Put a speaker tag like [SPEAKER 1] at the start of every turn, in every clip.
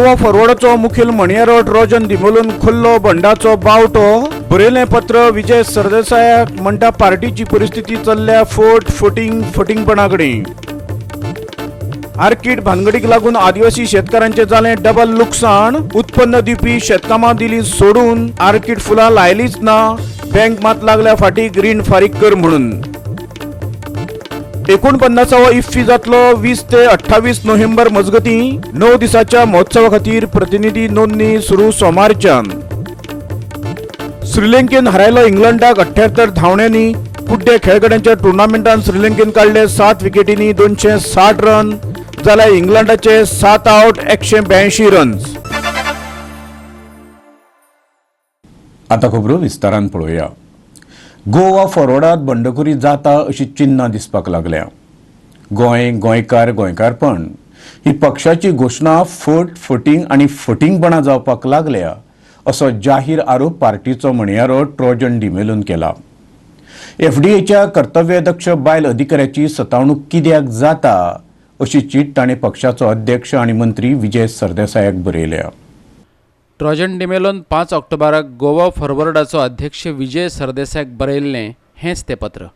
[SPEAKER 1] गोवा फॉरवर्डाचो मुखेल म्हणयारो ट्रोजन डिमेलोन खोल्लो बंडाचो बावटो. बरयलें पत्र विजय सरदेसायाक, म्हणटा पार्टीची परिस्थिती चल्ल्या फट फटींग फटींगपणा कडेन. आर्किड भानगडीक लागून आदिवासी शेतकारांचें जालें डबल लुकसाण. उत्पन्न दिवपी शेतकामां दिली सोडून, आर्किड फुलां लायलीच ना, बँक मात लागल्या फाटीक रीण फारीक कर म्हणून. 49वो इफ्फी जातलो 20 ते 28 नोव्हेंबर मजगतीं. 9 दिसाच्या महोत्सवा खातीर प्रतिनिधी नोंदणी सुरू सोमारच्यान. श्रीलंकेन हरायलो इंग्लंडाक 78 धांवड्यांनी. कुड्डे खेळगड्यांच्या टुर्नामेंटान श्रीलंकेन काडले 7 विकेटींनी 260 रन, जाल्यार इंग्लंडाचे 7 आवट 182 रन्स. आता खबरो विस्तारान पळोवया. गोवा फॉरवर्डात बंडखोरी जाता अशी चिन्हां दिसपाक लागल्या. गोंय, गोंयकार, गोंयकारपण ही पक्षाची घोशणा फट फटींग आनी फटींगपणां जावपाक लागल्या असो जाहीर आरोप पार्टीचो म्हणयारो ट्रोजन डिमेलोन केला. एफडीएच्या कर्तव्यदक्ष बायल अधिकाऱ्याची सतावणूक कित्याक जाता अशी चीट ताणें पक्षाचो अध्यक्ष आनी मंत्री विजय सरदेसायाक बरयल्या.
[SPEAKER 2] ट्रोजन डिमेलोन 5 ऑक्टोबराक गोवा फॉरवर्डाचो अध्यक्ष विजय सरदेसायाक बरयल्लें हेंच तें पत्र.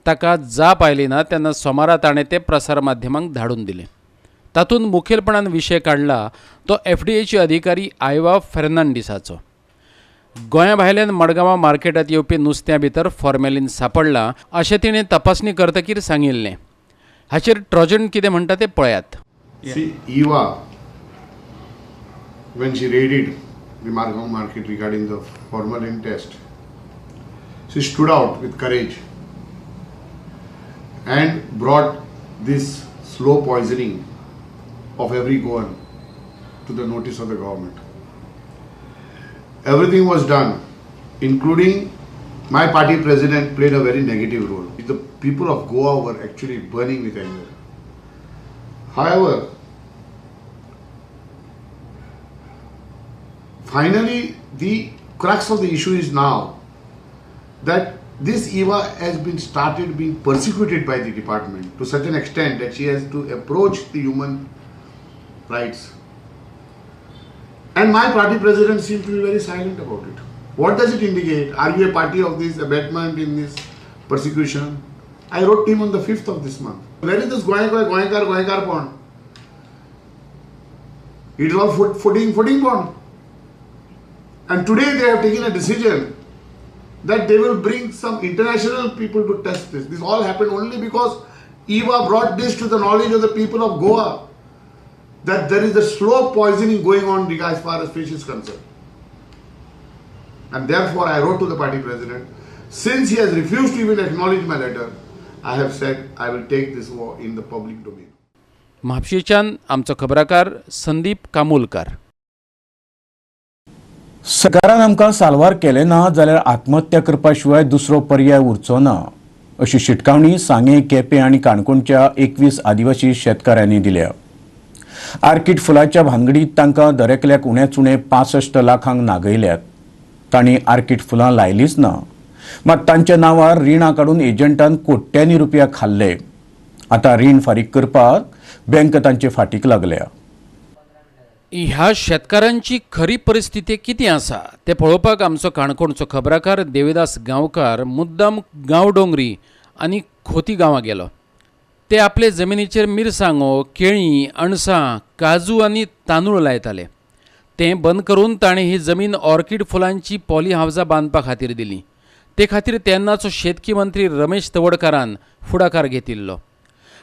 [SPEAKER 2] ताका जाप आयली ना तेन्ना सोमारा ताणें तें प्रसार माध्यमांक धाडून दिलें. तातूंत मुखेलपणान विशय काडला तो एफडीएची अधिकारी आयवा फेर्नांडीसाचो. गोंया भायल्यान मडगांवां मार्केटांत येवपी नुस्त्या भितर फॉर्मेलीन सांपडलां अशें तिणें तपासणी करतकीर सांगिल्लें. हाचेर ट्रोजन कितें म्हणटा तें पळयात.
[SPEAKER 3] Eva, when she raided the Margao market regarding the formalin test, she stood out with courage and brought this slow poisoning of every Goan to the notice of the government. Everything was done, including my party president played a very negative role. The people of Goa were actually burning with anger. However, finally, the crux of the issue is now that this Eva has been started being persecuted by the department to such an extent that she has to approach the human rights. And my party president seemed to be very silent about it. What does it indicate? Are you a party of this abatement in this persecution? I wrote to him on the 5th of this month. Where is this Goenkar, Goenkar, Goenkar pond? It is all footing pond. And today they have taken a decision that they will bring some international people to test this. This all happened only because Eva brought this to the knowledge of the people of Goa, that there is a slow poisoning going on as far as fish is concerned. And therefore I wrote to the party president, since he has refused to even acknowledge my letter, I have said I will take this war in the public domain.
[SPEAKER 2] म्हापशेच्यान आमचो खबराकार संदीप कामुलकार.
[SPEAKER 1] सरकारान आमकां साल्वार केलें ना जाल्यार आत्महत्या करपा शिवाय दुसरो पर्याय उरचो ना अशी शिटकावणी सांगें, केपें आनी काणकोणच्या 21 आदिवासी शेतकारांनी दिल्या. आर्किड फुलाच्या भानगडीत तांकां दरेकल्याक उणेच उणें 65 लाखांक नागयल्यात. तांणी आर्किड फुलां लायलीच ना, मात तांच्या नांवार रिणां काडून एजंटान कोट्यांनी रुपया खाल्ले. आतां रीण फारीक करपाक बँक तांचे फाटीक लागल्या.
[SPEAKER 2] ह्या शेतकारांची खरी परिस्थिती कितें आसा तें पळोवपाक आमचो काणकोणचो खबराकार देविदास गांवकार मुद्दाम गांवडोंगरी आनी खोती गांवां गेलो. ते आपले जमिनीचेर मिरसांगो, केळीं, अणसां, काजू आनी तांदूळ लायताले. तें बंद करून ताणें ही जमीन ऑर्किड फुलांची पॉली हावजां बांदपा खातीर दिली. ते खातीर तेन्नाचो शेतकी मंत्री रमेश तवडकारान फुडाकार घेतिल्लो.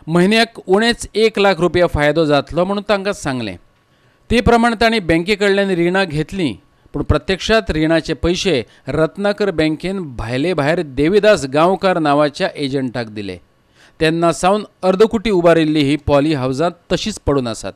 [SPEAKER 2] म्हयन्याक उणेच 1 लाख रुपया फायदो जातलो म्हणून तांकां सांगलें. ते प्रमाण तांणी बँके कडल्यान रिणां घेतलीं, पूण प्रत्यक्षात रिणाचे पयशे रत्नाकर बँकेन भायले भायर देविदास गांवकार नांवाच्या एजंटाक दिले. तेन्ना सावन अर्दकुटी उबारिल्ली ही पॉली हावजां तशीच पडून आसात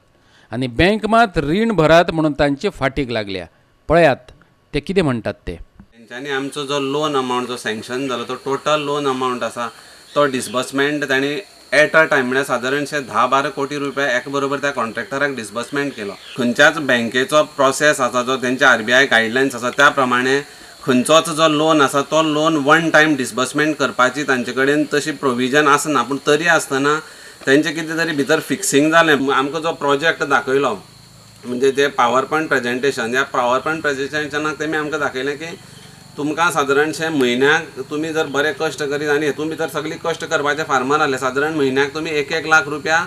[SPEAKER 2] आनी बँक मात रीण भरात म्हणून तांचे फाटीक लागल्या. पळयात ते कितें म्हणटात ते.
[SPEAKER 4] तेंच्यांनी आमचो जो लोन अमावंट जो सँक्शन जालो तो टोटल लोन अमावंट आसा तो डिसबर्समेंट तांणी एट अ टायम म्हळ्यार सादारणशे 10-12 कोटी रुपया एक बरोबर त्या कॉन्ट्रॅक्टराक डिसबर्समेंट केलो. खंयच्याच बँकेचो प्रोसेस आसा जो तेंचे RBI guidelines आसा त्या प्रमाणे खंयचोच जो लोन आसा तो लोन वन टायम डिसबर्समेंट करपाची तांचे कडेन तशी प्रोविजन आसना, पूण तरी आसतना तेंचे कितें तरी भितर फिक्सिंग जालें. आमकां जो प्रोजेक्ट दाखयलो म्हणजे जे पावर पॉयंट प्रेजेंटेशन, ह्या पावर पॉयंट प्रेजेंटेशनाक तेमी आमकां दाखयलें की तुमकां सादारणशें म्हयन्याक तुमी जर बरे कश्ट करीत आनी हेतून भितर सगळी कश्ट करपाचे फार्मर आसले, सादारण म्हयन्याक तुमी 1-1 लाख रुपया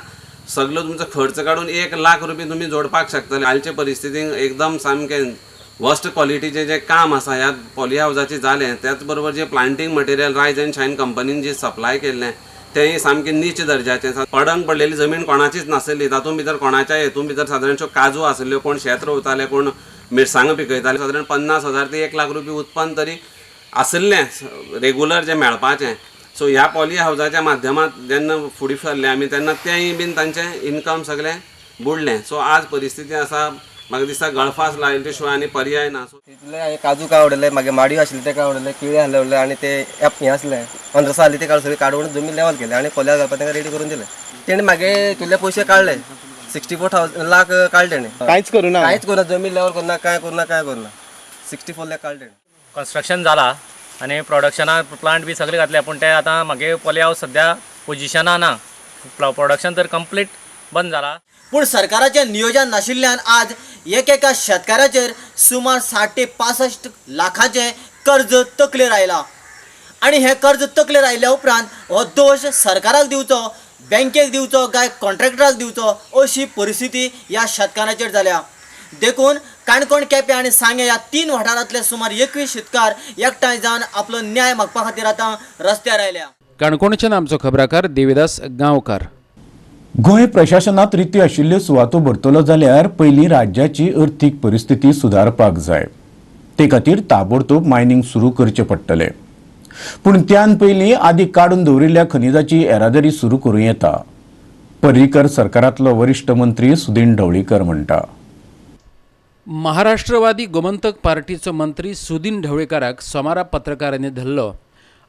[SPEAKER 4] सगळो तुमचो खर्च काडून 1 लाख रुपया तुमी जोडपाक शकतले। आयचे परिस्थितीक एकदम सामकें वर्स्ट क्वॉलिटीचें जें काम आसा ह्या पॉली हावजाचें जालें। त्याच बरोबर जें planting material Rise and Shine कंपनीन जी सप्लाय केल्लें तेंय सामकें नीच दर्जाचें। पडंग पडलेली जमीन कोणाचीच नासली, तातूंत भितर कोणाच्या हेतून भितर सादारणश्यो काजू आसल्यो, कोण शेत रोवताले, कोण मिरसांगो पिकयताले। सादारण 50,000 ते 1 लाख रुपया उत्पन्न तरी आसलें रेगुलर जें मेळपाचें। सो ह्या पॉली हावजाच्या माध्यमांत जेन्ना फुडें सरले आमी तेन्ना तेंय बीन तांचें इनकम सगळें बुडलें। सो आज परिस्थिती आसा म्हाका दिसता गळफास लायले शिवाय आनी पर्याय ना।
[SPEAKER 5] तितले हांवें काजू काय उडयले, मागीर माडयो आशिल्ले ते काय उडयले, केळी आहले उडले आनी ते हें आसले अनरसा आहली ते काडून सगळी काडून जमीन लेवल केले आनी पॉली हावज घालपाक तांकां रेडी करून दिले। तेणें मागीर तुले पयशे काडले 64 लाख काडले तेणें,
[SPEAKER 6] कांयच करूं ना,
[SPEAKER 5] कांयच करूं ना, जमीन लेवल करूं ना, कांय करूं ना, कांय करूं ना, 64 लाख काडले तेणें।
[SPEAKER 7] कन्स्ट्रक्शन जाला आनी प्रोडक्शना प्लांट बी सगळे घातले, पूण ते आतां मागे पॉली हावज सद्या पोजिशना ना, प्रोडक्शन तर कंप्लीट बंद जाला।
[SPEAKER 8] पूण सरकाराचें नियोजन नाशिल्ल्यान आज एकेका शेतकाराचेर सुमार 60 ते 65 लाखाचें कर्ज तकलेर आयलां आनी हें कर्ज तकलेर आयिल्ल्या उपरांत हो दोश सरकाराक दिवचो, बँकेक दिवचो काय कॉन्ट्रॅक्टराक दिवचो अशी परिस्थिती ह्या शेतकाराचेर जाल्या। देखून काणकोण, केपें आनी सांगें ह्या 3 वाठारांतले सुमार 21 शेतकार एकठांय जावन आपलो न्याय मागपा खातीर आतां रस्त्यार आयल्या।
[SPEAKER 2] काणकोणच्यान आमचो खबराकार देविदास गांवकार।
[SPEAKER 1] गोंय प्रशासनात रित्यो आशिल्ल्यो सुवातो भरतलो जाल्यार पयलीं राज्याची अर्थीक परिस्थिती सुदारपाक जाय, ते खातीर ताबडतोब मायनिंग सुरू करचें पडटलें। पूण त्यान पयलीं आदी काडून दवरिल्ल्या खनिजाची येरादारी सुरू करूं येता, पर्रीकर सरकारांतलो वरिश्ठ मंत्री सुदीन ढवळीकर म्हणटा।
[SPEAKER 2] महाराष्ट्रवादी गोमंतक पार्टीचो मंत्री सुदीन ढवळीकराक सोमारा पत्रकारांनी धरलो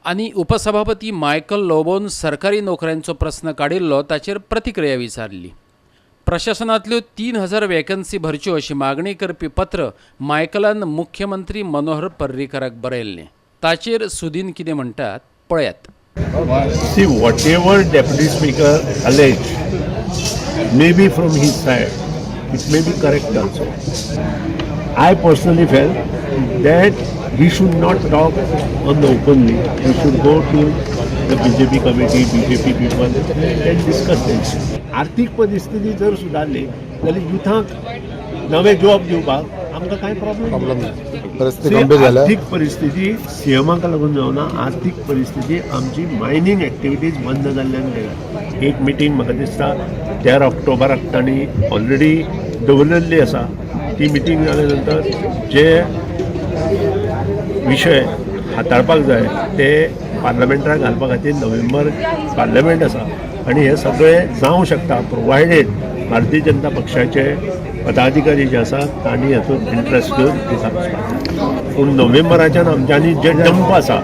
[SPEAKER 2] आनी उपसभापती मायकल लोबोन सरकारी नोकऱ्यांचो प्रस्न काडिल्लो ताचेर प्रतिक्रिया विचारली। प्रशासनांतल्यो 3000 वेकन्सी भरच्यो अशी मागणी करपी पत्र मायकलान मुख्यमंत्री मनोहर पर्रीकराक बरयल्लें। ताचेर सुदीन कितें म्हणटात पळयात।
[SPEAKER 9] See, whatever Deputy Speaker alleged, maybe from his side, it may be correct also. I personally felt that he should not talk on the openly. He should go to the BJP committee, BJP people and discuss this. आर्थिक परिस्थिती जर सुधारली जाल्यार युथांक नवे job दिवपाक आमकां कांय problem ना।
[SPEAKER 6] परिस्थिती गंभीर जाल्या।
[SPEAKER 9] आर्थिक परिस्थिती सीएमाक लागून जावना, आर्थिक परिस्थिती आमची मायनिंग एक्टिविटीज बंद जाल्ल्यान जाल्या। एक मिटींग म्हाका दिसता 13 ऑक्टोबराक तांणी ऑलरेडी दवरिल्ली आसा। ती मिटींग जाल्या नंतर जे विशय हाताळपाक जाय ते पार्लमेंटाक घालपा खातीर नोव्हेंबर पार्लमेंट आसा आनी हे सगळे जावं शकता प्रोवायडेड भारतीय जनता पक्षाचे पदाधिकारी जे आसात तांणी हातूंत इंट्रस्ट घेवन मुखार वचपाक जाय। पूण नोव्हेंबराच्यान आमच्यांनी जे डंप आसा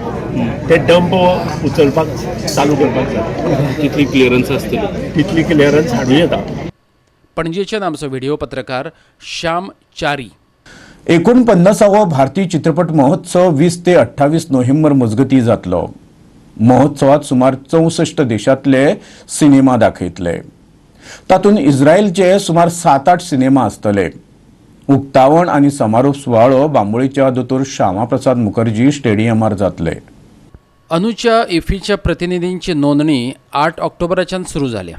[SPEAKER 9] ते डंप उचलपाक चालू करपाक जाय।
[SPEAKER 10] तितली क्लियरन्स आसतली,
[SPEAKER 9] तितली क्लियरन्स हाडूं येता।
[SPEAKER 2] पणजेच्यान आमचो व्हिडिओ पत्रकार श्याम चारी।
[SPEAKER 1] 49वो भारतीय चित्रपट महोत्सव 20 ते 28 नोव्हेंबर मजगती जातलो। महोत्सवात सुमार 64 देशांतले सिनेमा दाखयतले। तातूंत इस्रायलचे सुमार 7-8 सिनेमा आसतले। उक्तावण आनी समारोप सुवाळो बांबोळीच्या दोतोर श्यामाप्रसाद मुखर्जी स्टेडियमार जातले।
[SPEAKER 2] अनुच्या इफीच्या प्रतिनिधींची नोंदणी 8 ऑक्टोबराच्यान सुरू जाल्या।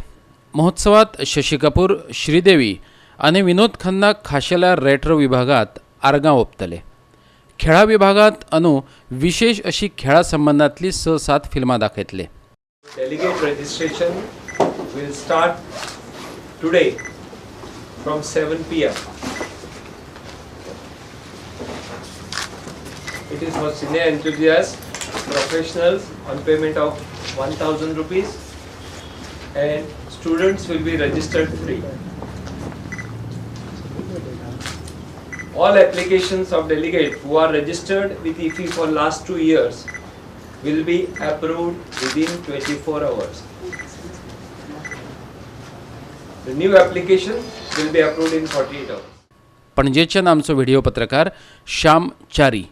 [SPEAKER 2] महोत्सवात शशी कपूर, श्रीदेवी आनी विनोद खन्ना खाशेल्या रेट्रो विभागात आर्गां ओंपतले। खेळा विभागात अनु विशेष अशी खेळा संबंधातली 6-7 फिल्मां दाखयतले।
[SPEAKER 11] Delegate registration will start today from 7 PM. It is for cine enthusiasts, professionals on payment of 1000 rupees and students will be registered free. All applications of delegate who are registered with IFFI for last 2 years will be approved within 24 hours. The new application will be approved in 48 hours.
[SPEAKER 2] पणजेच्यान आमचो video पत्रकार श्याम चारी।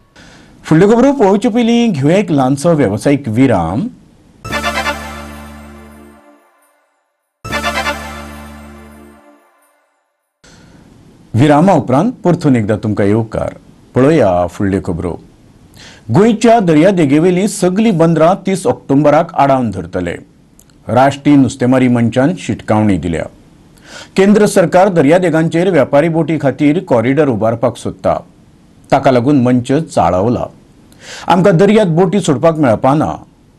[SPEAKER 1] फुडल्यो खबरो पळोवचे पयलीं घेवया एक ल्हानसो वेवसायीक विराम। विरामा उपरांत परतून एकदां तुमकां येवकार. पळोवया फुडल्यो खबरो. गोंयच्या दर्यादेगेवेलीं सगलीं बंदरां 30 ऑक्टोबराक आडावन धरतले. राष्ट्रीय नुस्तेमारी मंचान शिटकावणी दिल्या. केंद्र सरकार दर्यादेगांचेर व्यापारी बोटी खातीर कॉरिडॉर उबारपाक सोदता. ताका लागून मंच चाळवला. आमकां दर्यात बोटी सोडपाक मेळपा ना,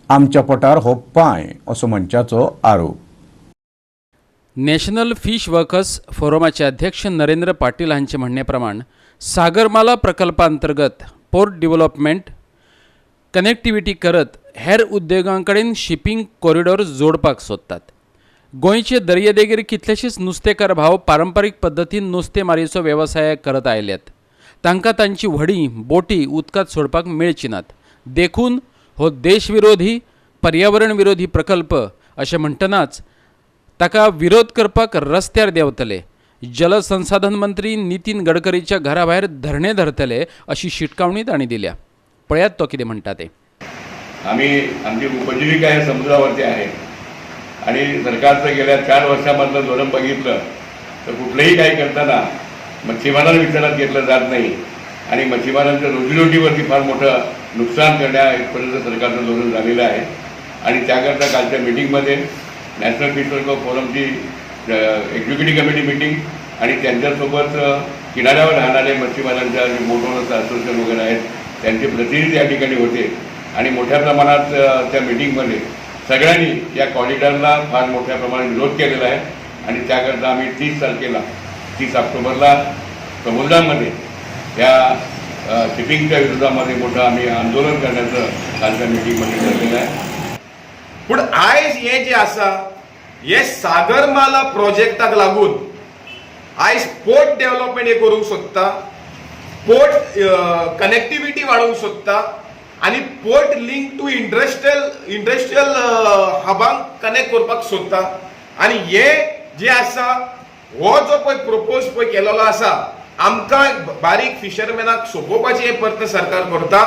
[SPEAKER 1] आमच्या पोटार हो पांय, असो मंचाचो आरोप.
[SPEAKER 2] नॅशनल फिश वर्कर्स फोरमाचे अध्यक्ष नरेंद्र पाटील हांचे म्हणणे प्रमाण सागरमाला प्रकल्पांतर्गत पोर्ट डेव्हलपमेंट कनेक्टिविटी करत हेर उद्देगां कडेन शिपींग कॉरिडॉर जोडपाक सोदतात. गोंयचे दर्यादेगेर कितलेशेच नुस्तेकार भाव पारंपारीक पद्दतीन नुस्तेमारीचो वेवसाय करत आयल्यात. तांकां तांची व्हडीं बोटी उदकांत सोडपाक मेळची नात. देखून हो देशविरोधी पर्यावरण विरोधी प्रकल्प अशें म्हणटनाच ताका विरोध करपाक रस्त्यार देंवतले. जलसंसाधन मंत्री नितीन गडकरीच्या घरा भायर धरणे धरतले अशी शिटकावणी तांणी दिल्या. पळयात तो कितें म्हणटा ते.
[SPEAKER 10] आम्ही आमची उपजीविका हे समुद्रावरती आहे आणि सरकारचं गेल्या 4 वर्षामधलं धोरण बघितलं तर कुठलंही काही करताना मच्छीमारांना विचारात घेतलं जात नाही आणि मच्छीमारांच्या रोजीरोटीवरती फार मोठं नुकसान करण्यापर्यंत सरकारचं धोरण झालेलं आहे. आणि त्याकरता कालच्या मिटिंगमध्ये नॅशनल फिश वर्कर फोरमची एक्झिक्युटिव्ह कमिटी मिटिंग आणि त्यांच्यासोबत किनाऱ्यावर राहणारे मच्छीमारांच्या जे बोट ओनर्स असोसिएशन वगैरे आहेत त्यांचे प्रतिनिधी त्या ठिकाणी होते आणि मोठ्या प्रमाणात त्या मिटिंगमध्ये सगळ्यांनी या कॉरिडॉरला फार मोठ्या प्रमाणात विरोध केलेला आहे. आणि त्याकरता आम्ही 30 तारखेला 30 ऑक्टोबरला समुद्रामध्ये या शिपिंगच्या विरोधामध्ये मोठं आम्ही आंदोलन करण्याचं कालच्या मिटिंगमध्ये ठरलेलं आहे.
[SPEAKER 12] पूण आयज हें जें आसा हे सागरमाला प्रोजेक्टाक लागून आयज पोर्ट डेव्हलपमेंट हे करूंक सोदता, पोर्ट कनेक्टिविटी वाडोवंक सोदता आनी port link to industrial हबांक connect करपाक सोदता. आनी हे जे आसा हो जो पळय प्रपोज पळय केलेलो आसा आमकां बारीक फिशरमॅनाक सोंपोवपाचें हें प्रयत्न सरकार करता.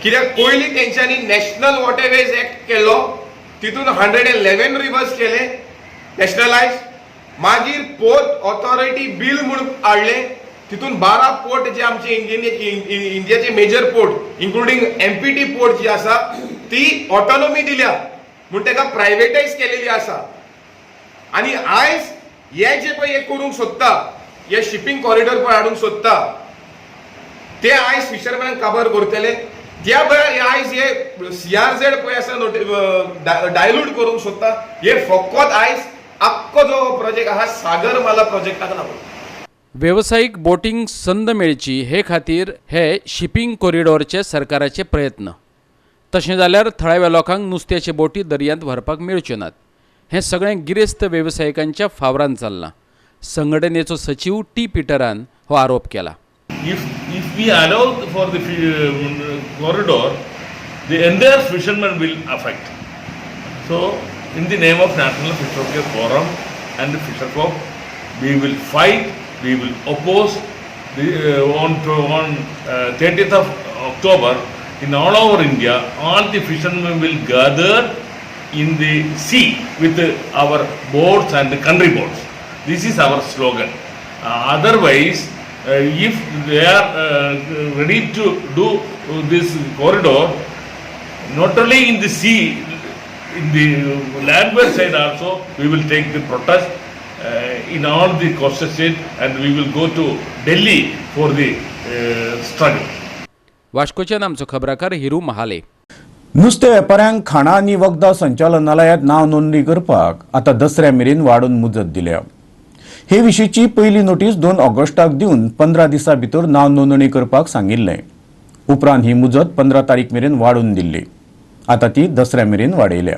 [SPEAKER 12] कित्याक पयलीं तेंच्यांनी नॅशनल वॉटरवेज एक्ट केल्लो, तितून 111 रिवर्स केले नॅशनलायज. मागीर पोर्ट ऑथॉरिटी बील म्हूण हाडलें, तितून 12 पोर्ट जे आमचे इंडियाचे major port including MPT port जी आसा ती ऑटोनॉमी दिल्या म्हूण ताका प्रायवेटायज केलेली आसा. आनी आयज हे जे पळय हे करूंक सोदता, हे शिपींग कॉरिडॉर पळय हाडूंक सोदता ते आयज फिशरमॅनाक काबार करतले. त्या भायर आयज हे CRZ पळय आसा डायल्यूट करूंक सोदता. हे फकत आयज आख्खो जो प्रोजेक्ट आहा सागरमाला प्रोजेक्टाक लागून
[SPEAKER 2] वेवसायीक बोटींग संद मेळची हे खातीर हे शिपींग कॉरिडॉरचे सरकाराचे प्रयत्न. तशें जाल्यार थळाव्या लोकांक नुस्त्याचे बोटी दर्यांत व्हरपाक मेळच्यो नात. हें सगळें गिरेस्त वेवसायिकांच्या फावरान चल्लां. संघटनेचो सचीव टी पिटरान हो आरोप केला.
[SPEAKER 13] If we allow for the corridor, the entire fishermen will affect. So, in the name of National Fisher Forum and the Fisher Folk, we will fight, we will oppose the, on 30th of October in all over India, all the fishermen will gather in the sea with our boats and the country boats. This is our slogan. Otherwise, if they are ready to do this corridor, not only in the sea, in the landward side also, we will take the protest in all the coastal states, and we will go to Delhi for the struggle.
[SPEAKER 2] वास्कोच्यान आमचो खबराकार हिरू महाले.
[SPEAKER 1] नुस्तें वेपाऱ्यांक खाणां आनी वखदां संचालनालयांत नांव नोंदणी करपाक आतां दसऱ्या मेरेन वाडून मुजत दिल्या. हे विशींची पयली नोटीस 2 ऑगस्टाक दिवन 15 दिसां भितर नांव नोंदणी करपाक सांगिल्लें. उपरांत ही मुजत 15 तारीख मेरेन वाडून दिल्ली. आतां ती दसऱ्या मेरेन वाडयल्या.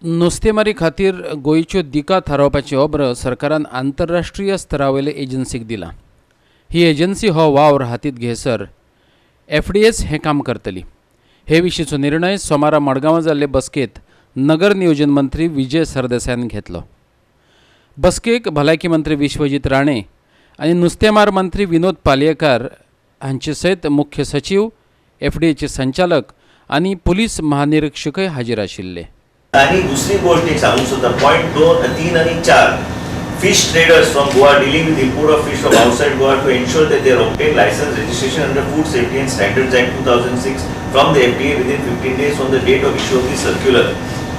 [SPEAKER 2] नुस्तेमारी खातीर गोंयच्यो दिका थारावपाची ओब्र सरकारान आंतरराष्ट्रीय स्तरावयले एजन्सीक दिला. ही एजन्सी हो वावर हातींत घेसर FDS हें काम करतली. हे विशींचो निर्णय सोमारा मडगांवां जाल्ले बसकेंत नगर नियोजन मंत्री विजय सरदेसायान घेतलो. बसकेक भलायकी मंत्री विश्वजीत राणे आनी नुस्तेमार मंत्री विनोद पालयेकार हांचे सयत मुख्य सचीव, FDAचे संचालक आनी पुलीस महानिरीक्षकय हाजीर आशिल्ले.
[SPEAKER 14] आनी दुसरी गोष्ट एक सांगूंक सोदता, पॉयंट 2, 3 आनी 4 Fish traders from Goa dealing with import of fish from outside Goa to ensure that they are obtained license registration under Food Safety and Standards Act 2006 from the FDA within 15 days from the date of issue of the circular.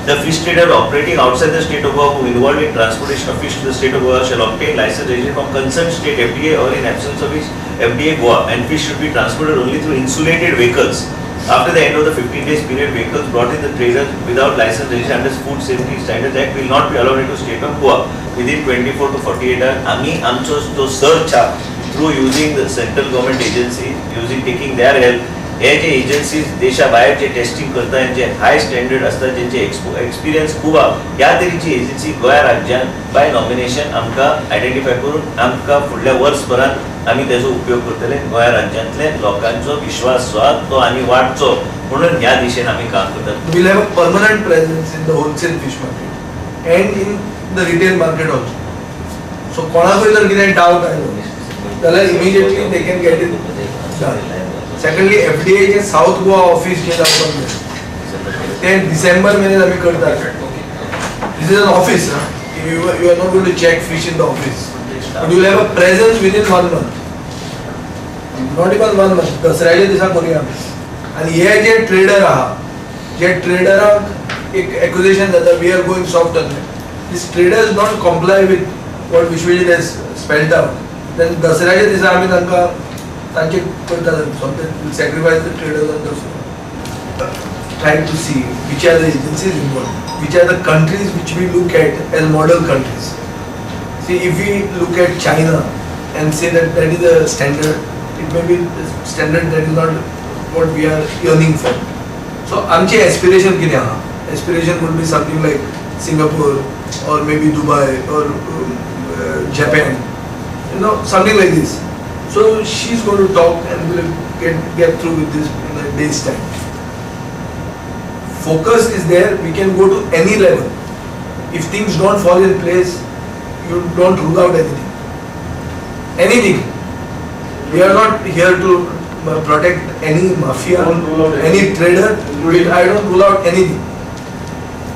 [SPEAKER 14] The fish trader operating outside the state of Goa who involved in transportation of fish to the state of Goa shall obtain license registration from concerned state FDA or in absence of which FDA Goa, and fish should be transported only through insulated vehicles. After the end of the 15 days period, vehicles brought in the traders without license registration under Food Safety Standards Act will not be allowed into state of Goa within 24 to 48 hours. Ami आमचो जो search आहा through using the central government agency, using taking their help, हे जे agencies देशा भायर जे testing करता आनी जे हाय standard आसता, जेंचे experience खूब आहा, ह्या तरेची एजन्सी गोंया राज्यान बाय नॉमिनेशन आमकां आयडेंटिफाय करून आमकां फुडल्या वर्सभरान आमी तेजो उपयोग करतले. गोंया राज्यांतले लोकांचो विश्वास जो आहा तो आनी वाडचो म्हणून ह्या दिशेन आमी काम करतात.
[SPEAKER 15] We'll have a permanent presence in the wholesale fish market and in the retail market also. So कोणाकूय जर कितें डावट आयलो जाल्यार immediately they can get it done. Secondly, FDA जे साऊथ गोवा ऑफिस जे जावपाक जाय तें डिसेंबर मेरेन आमी करतात. This is an office, you are not going to check fish in the office, but you will have a presence within 1 month, not even 1 month, दसऱ्याच्या दिसा करूया आमी. आनी हे जे ट्रेडर आहा, जे ट्रेडरांक एक एक्युजेशन जाता, we are going soft on them, this traders not comply with what Vishwajit has spelled out, then दसऱ्याच्या दिसा आमी तांकां तांचे करता something, sacrifice the traders on Dussehra. Try to see which are the agencies involved, which are the countries which we look at as model countries. See, if we look at China and say that that is a standard, it may be the standard that is not what we are yearning for. So आमचे aspiration कितें आहा? Aspiration would be something like Singapore or maybe Dubai or Japan, you know, something like this. So she's going to talk and we'll get through with this in a day's time. Focus is there, we can go to any level. If things don't fall in place, you don't rule out anything. Anything. We are not here to protect any mafia, any trader. I don't rule out anything.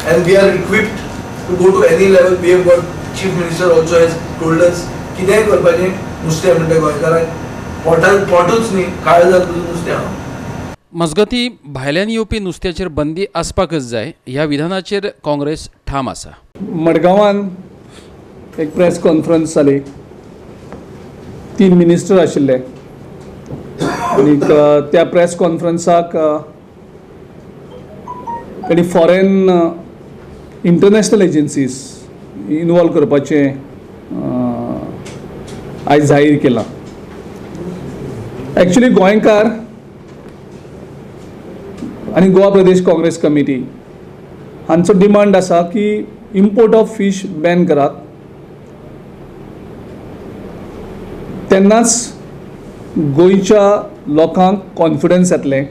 [SPEAKER 15] And we are equipped to go to any level. We have got Chief Minister also has told us कितेंय करपाचें नुस्तें म्हणटा गोंयकारांक पोटार पोटूच न्ही, काळजांत नुस्तें आहा.
[SPEAKER 2] मजगतीं, भायल्यान येवपी नुस्त्याचेर बंदी आसपाकच जाय ह्या विधानाचेर काँग्रेस ठाम आसा.
[SPEAKER 16] मडगांवान एक प्रेस कॉन्फरन्स जाली, 3 मिनिस्टर आशिल्ले आनी त्या प्रेस कॉन्फरन्साक तांणी फॉरेन इंटरनॅशनल एजन्सीज इनवॉल्व करपाचें आयज जाहीर केलां. एक्चुली गोंयकार आनी गोवा प्रदेश काँग्रेस कमिटी हांचो डिमांड आसा की इम्पोर्ट ऑफ फीश बॅन करात, तेन्नाच गोंयच्या लोकांक कॉन्फिडन्स येतलें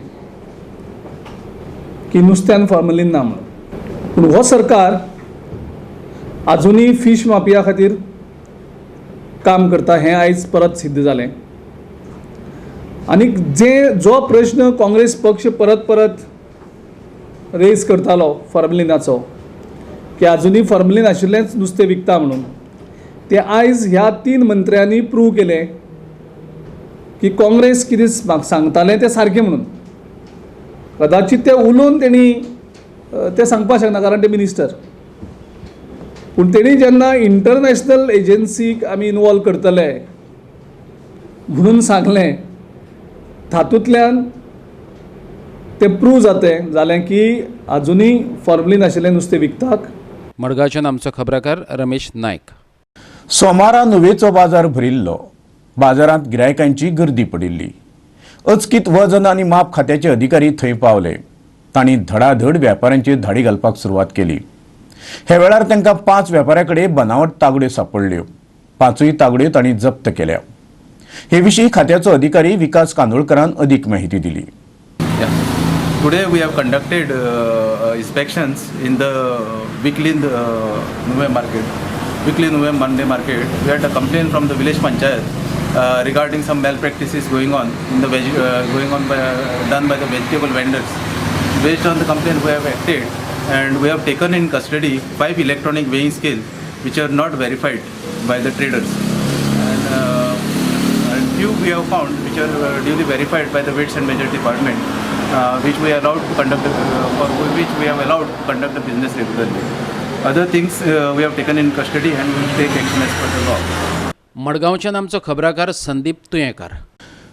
[SPEAKER 16] की नुस्त्यान फॉर्मलीन ना म्हणून. पूण हो सरकार आजुनूय फीश माफिया खातीर काम करता हें आयज परत सिद्ध जालें. आनी जे जो प्रश्न काँग्रेस पक्ष परत परत रेज करतालो फॉर्मलिनाचो, की आजुनूय फॉर्मलीन आशिल्लेंच नुस्तें विकता म्हणून, ते आयज ह्या 3 मंत्र्यांनी प्रूव केलें की काँग्रेस कितें सांगतालें तें सारकें म्हणून. कदाचित ते उलोवन तेणी तें सांगपाक शकना कारण ते मिनिस्टर, पूण तेणी जेन्ना इंटरनॅशनल एजन्सीक आमी इनवॉल्व करतले म्हणून सांगलें, तातूंतल्यान तें प्रूव जातें जालें की आजुनूय फॉर्मलीन आशिल्लें नुस्तें विकतात.
[SPEAKER 2] मडगांवच्यान आमचो खबराकार रमेश नायक.
[SPEAKER 1] सोमारा नुवेचो बाजार भरिल्लो. बाजारांत गिरायकांची गर्दी पडिल्ली. अचकीत वजन आनी माप खात्याचे अधिकारी थंय पावले. तांणी धडाधड व्यापाऱ्यांचेर धाडी घालपाक सुरवात केली. हे वेळार तांकां 5 व्यापाऱ्यां कडेन बनावट तागड्यो सापडल्यो. 5ूय तागड्यो तांणी जप्त केल्या. हे विशीं खात्याचो अधिकारी विकास कांदोळकरान अदीक माहिती दिली.
[SPEAKER 17] Today we have conducted inspections in the weekly Nuvem market, weekly Nuvem Monday market. We had a complaint from the village panchayat regarding some malpractices going on in the done by the vegetable vendors. Based on the complaint, we have acted and we have taken in custody 5 electronic weighing scales which are not verified by the traders, and few we have found which are duly verified by the Weights and Measures Department, which we allowed to conduct for which we have allowed to conduct the business regularly. Other things we have taken in custody and we will take action as per the law.
[SPEAKER 2] मडगांवच्यान आमचो खबराकार संदीप तुयेंकार.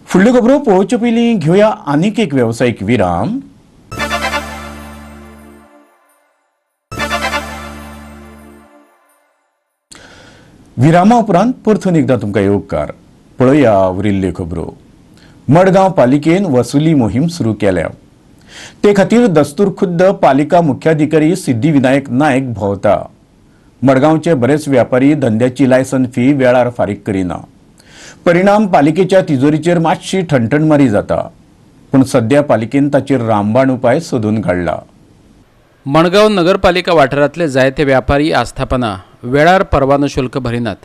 [SPEAKER 1] फुडल्यो खबरो पळोवचे पयलीं घेवया आनीक एक वेवसायीक विराम. विरामा उपरांत परतून एकदां तुमकां येवकार. पळया उरिल्ल्यो खबरो. मडगांव पालिकेन वसुली मोहीम सुरू केल्या. ते खातीर दस्तूर खुद्द पालिका मुख्याधिकारी सिद्धिविनायक नायक भोंवता. मडगांवचे बरेच व्यापारी धंद्याची लायसन फी वेळार फारीक करिना. परिणाम पालिकेच्या तिजोरीचेर मातशी ठणठणमारी जाता. पूण सध्या पालिकेन ताचेर रामबाण उपाय सोदून काडला.
[SPEAKER 2] मडगांव नगरपालिका वाठारांतले जायते व्यापारी आस्थापनां वेळार परवानो शुल्क भरिनात.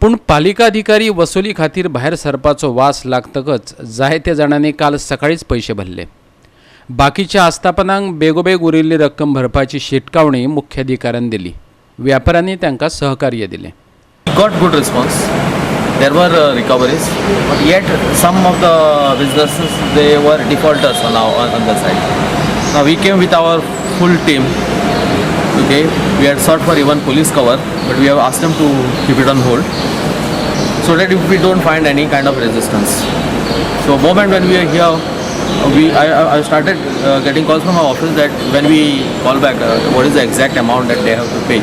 [SPEAKER 2] पूण पालिका अधिकारी वसुली खातीर भायर सरपाचो वास लागतकच जायते जाणांनी काल सकाळींच पयशे भरले. बाकीच्या आस्थापनांक बेगोबेग उरिल्ली रक्कम भरपाची शिटकावणी मुख्याधिकाऱ्यान दिली. व्यापाऱ्यांनी तांकां सहकार्य दिलें.
[SPEAKER 18] Got good response. There were recoveries, but yet some of the businesses they were defaulters now on the side. Now we came with our full team. Okay, we had sought for even police cover, but we have asked them to keep it on hold, so that if we don't find any kind of resistance. So moment when we are here, I started getting calls from our office that when we call back, what is the exact amount that they have to pay.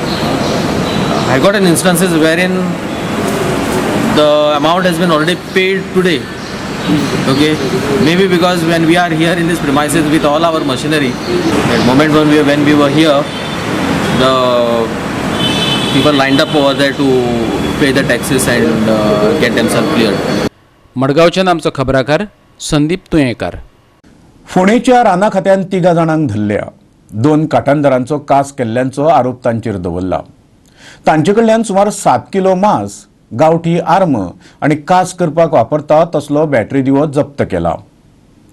[SPEAKER 18] I got an instances wherein the amount has been already paid today. Okay, maybe because when we are here in this premises with all our machinery, at moment when we were here, the people lined up over there to pay the taxes and get themselves cleared.
[SPEAKER 2] मडगांवच्यान आमचो खबराकार संदीप तुयेंकार.
[SPEAKER 1] फोंडेच्या राना खात्यान 3 जाणांक धरल्या. 2 काटांदरांचो कास केल्ल्यांचो आरोप तांचेर दवरला. तांचे कडल्यान सुमार 7 किलो मांस, गांवठी आर्म आनी कास करपाक वापरता तसलो बॅटरी दिवो जप्त केला.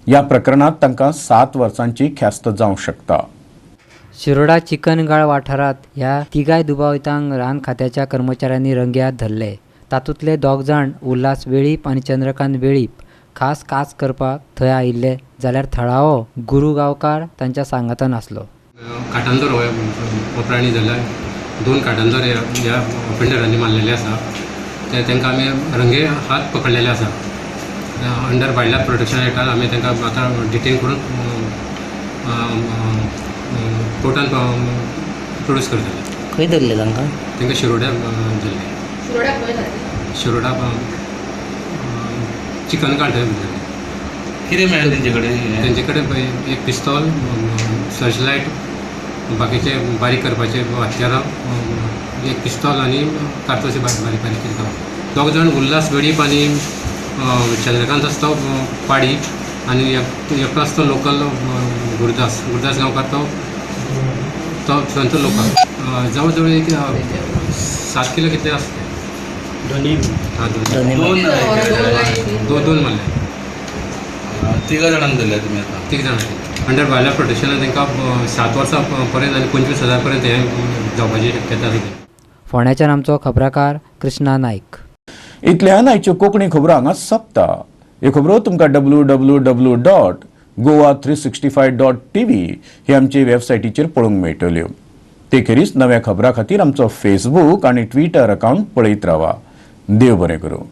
[SPEAKER 1] ह्या प्रकरणांत तांकां 7 वर्सांची ख्यास्त जावंक शकता.
[SPEAKER 19] शिरोडा चिकनगाळ वाठारांत ह्या तिगाय दुबावितांक रान खात्याच्या कर्मचाऱ्यांनी रंगेहात धरले. तातूंतले 2 जाण उल्हास वेळीप आनी चंद्रकांत वेळीप खास कास करपाक थंय आयिल्ले, जाल्यार थळावो गुरू गांवकार तांच्या सांगातान आसलो.
[SPEAKER 20] काटांदर हो प्राणी जाल्यार 2 काटांदर ह्या ऑफेंडरांनी मारलेले आसा. ते तांकां आमी रंगे हात पकडलेले आसा. अंडर वायल्ड लायफ प्रोटेक्शन एक्टान आमी तांकां आतां डिटेन करून कोर्टान प्रोड्यूस करतले.
[SPEAKER 21] खंय धरले तांकां?
[SPEAKER 20] तांकां शिरोड्या धरले. शिरोडा चिकनघाट धरले.
[SPEAKER 22] कितें मेळ्ळें तेंचे कडेन?
[SPEAKER 20] तेंचे कडेन एक पिस्तोल, सर्च लायट, बाकीचे बारीक करपाचे हत्यारां, एक पिस्तोल आनी कारतोशी बारीक बारीक करता. 2 जाण उल्हास वेळीप आनी चंद्रकांत आसतो पाडी आनी एकटो आसतो लोकल गुरुदास, गुरुदास गांवकार तो थंयचो लोकल. जवळ जवळ एक 7 किलो कितले आसते. दोन मारले.
[SPEAKER 22] 3 जाणांक धरले तुमी आतां?
[SPEAKER 20] 3 जाणांक. अंडर वायल्ड लायफ प्रोटेक्शनान तांकां 7 वर्सां पर्यंत आनी 25,000 पर्यंत हें जावपाची शक्यता आसा.
[SPEAKER 19] फोंड्याच्यान आमचो खबराकार कृष्णा नायक.
[SPEAKER 1] इतल्यान आयच्यो कोंकणी खबरो हांगा सोंपता. ह्यो खबरो तुमकां www.goa365.tv ही आमचे वेबसायटीचेर पळोवंक मेळटल्यो. ते खेरीज नव्या खबरां खातीर आमचो फेसबूक आनी ट्विटर अकावंट पळयत रावा. देव बरें करूं.